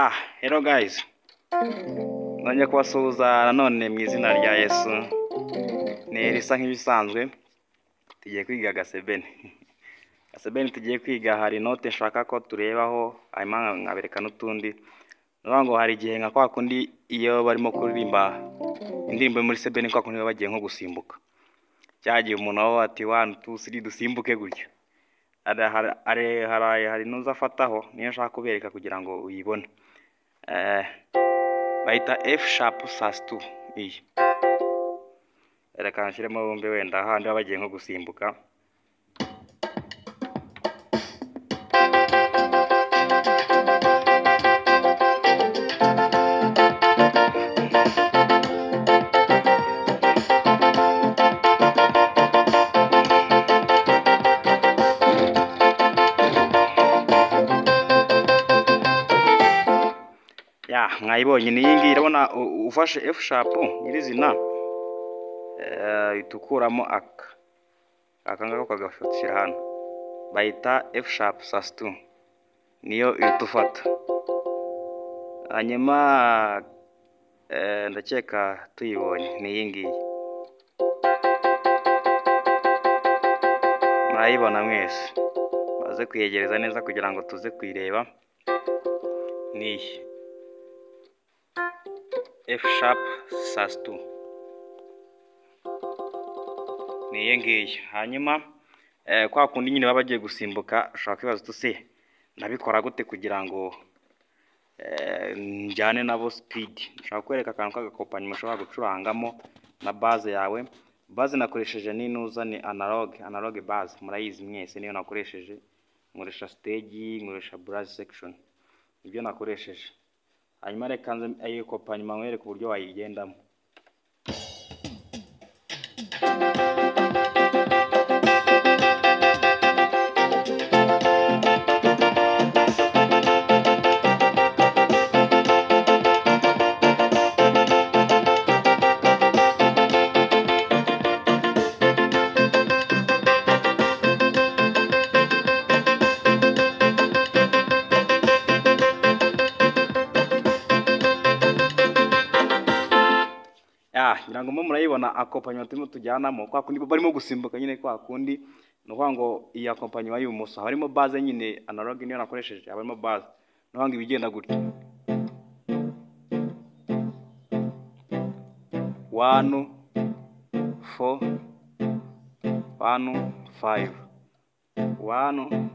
Yeah, hello guys. Nongeye kubasuhuza nanone mu izina rya Yesu. Ni risa nk'ibisanzwe tugiye kwiga gasebeni. Gasebeni tugiye kwiga, hari note nshaka ko turebaho, hanyuma nkabereka n'utundi. Nuvuga ngo hari igihe nka kwa kundi iyo barimo kuririmba indirimbo muri sebeni, kwa kundi baba bagiye nko gusimbuka. Cyagiye umuntu aho ati 1 2 3 dusimbuke gutyo. Hari nuza afataho, niyo nshaka kubereka kugira ngo uyibone. Bayita F sharp sus2 iyi. Reka nshyiremo bombe wenda handi baba bagiye nko gusimbuka. Ya, mwayibonye ni iyi ngiyi. Urabona ufashe F sharp nyirizina, itukuramo aka ngaka ukagafatira hano, bayita F sharp sus2, niyo itufata. Hanyuma ndakeka tuyibonye ni iyi ngiyi, murayibona mwese. Baze kuyegereza neza kugira ngo tuze kuyireba. Ni iyi F sharp sus2, ni iyi ngiyi. Hanyuma kwa kundi nyine baba bagiye gusimbuka, ushobora kwibaza uti se nabikora gute kugira ngo njyane nabo speed. Nshobora kwereka akantu k'agakopanyi mushobora gucurangamo na base yawe. Base nakoresheje ni nuza, ni analogue base, murayizi mwese, niyo nakoresheje. Nkoresha stage, nkoresha brass section, nibyo nakoresheje. Hanyuma reka nze ayo kopanyi nkwereke uburyo wayigendamo. Ngira ngo murayibona akompanyuma turimo tujyanamo, kwa kundi barimo gusimbuka nyine, kwa kundi ni ukuvuga ngo iyi akompanyuma y'ibumoso harimo base nyine analogue, niyo nakoresheje, harimo base. Ni ukuvuga ngo ibigenda gutya 1 4 1 5 1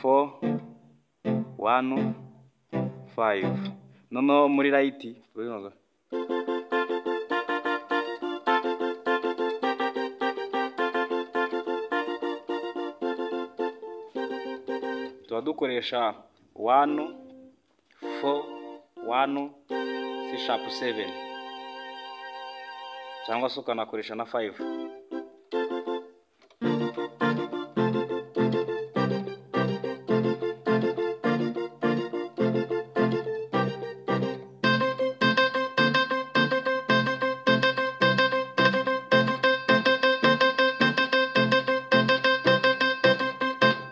4 1 5. Noneho muri right tubivuga tuba dukoresha 1 4 1 C sharp 7, cyangwa se ukanakoresha na 5.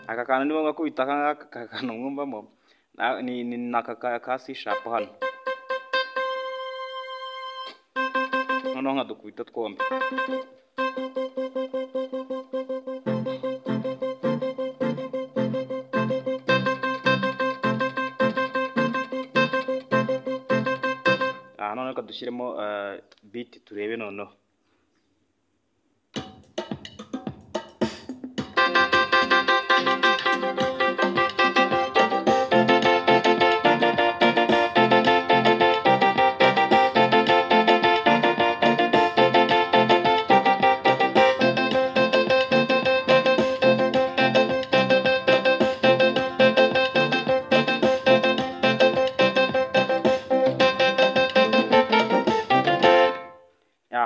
Aka kantu ni ngombwa kubita aka kantu mwumvamo ni aka ka C sharp hano, noneho nkadukubita twombi. Noneho reka dushyiremo beat turebe noneho.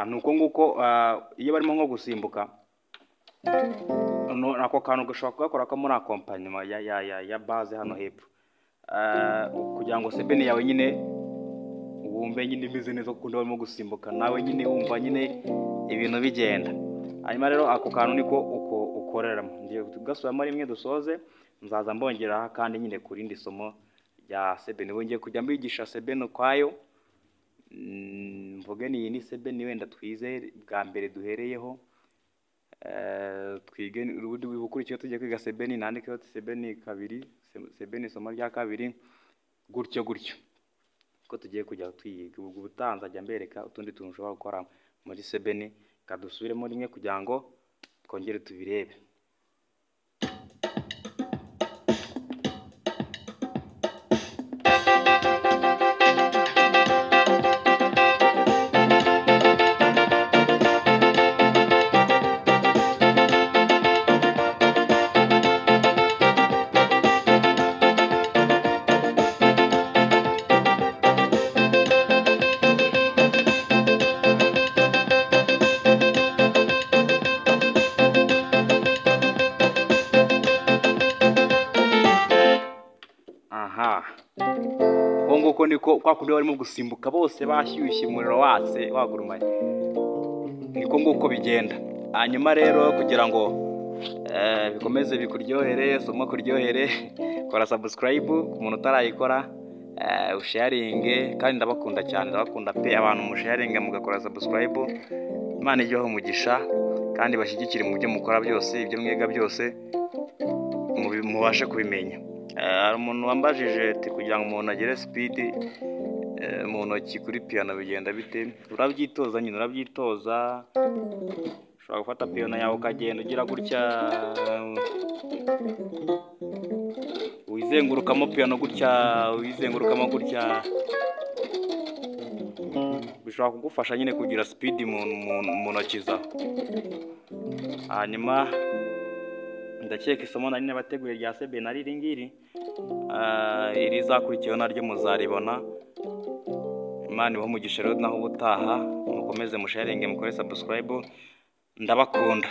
Nuko nguko iyo barimo nko gusimbuka, ako kantu gashobora kugakora ko muri akompanyuma ya base hano hepfo, kugira ngo sebeni yawe nyine wumve nyine imeze neza, kuko barimo gusimbuka nawe nyine wumva nyine ibintu bigenda. Hanyuma rero ako kantu niko uko ukoreramo. Ngiye kugasubiramo rimwe dusoze, nzaza mbongera kandi nyine ku rindi somo rya sebeni. Ubu ngiye kujya mbigisha sebeni ukwayo, mvuge ni iyi ni sebeni wenda twize bwa mbere duhereyeho, twige ubundi bukurikiyeho tujye kwiga sebeni, nandikeho sebeni kabiri, sebeni isomo rya kabiri, gutyo gutyo ko tugiye kujya twiga. Ubwo ubutaha nzajya mbereka utundi tuntu ushobora gukora muri sebeni. Kadusubiremo rimwe kugira ngo twongere tubirebe. Aha, uko nguko niko kwa kundi barimo gusimbuka bose bashyushye, umuriro watse wagurumanye, niko nguko bigenda. Hanyuma rero kugira ngo bikomeze bikuryohere, somo kuryohere, kora subscribe ku muntu utarayikora, usharinge. Kandi ndabakunda cyane, ndabakunda pe, abantu musharinge mugakora subscribe. Imana ijye ibaha umugisha kandi bashyigikire mu byo mukora byose, ibyo mwiga byose mubashe kubimenya. Hari umuntu wambajije ati kugira ngo umuntu agere speed mu ntoki kuri piano bigenda bite? Urabyitoza nyine, urabyitoza. Ushobora gufata piano yawe ukagenda ugira gutya, wizengurukamo piano gutya, wizengurukamo gutya, bishobora kugufasha nyine kugira speed mu ntoki zawe. Hanyuma ndakeka isomo nari nabateguye rya sebeni ari iri ngiri, irizakurikiyeho naryo muzaribona. Imana ibahe umugisha rero, naho ubutaha mukomeze musharinge, mukore subscribe, ndabakunda.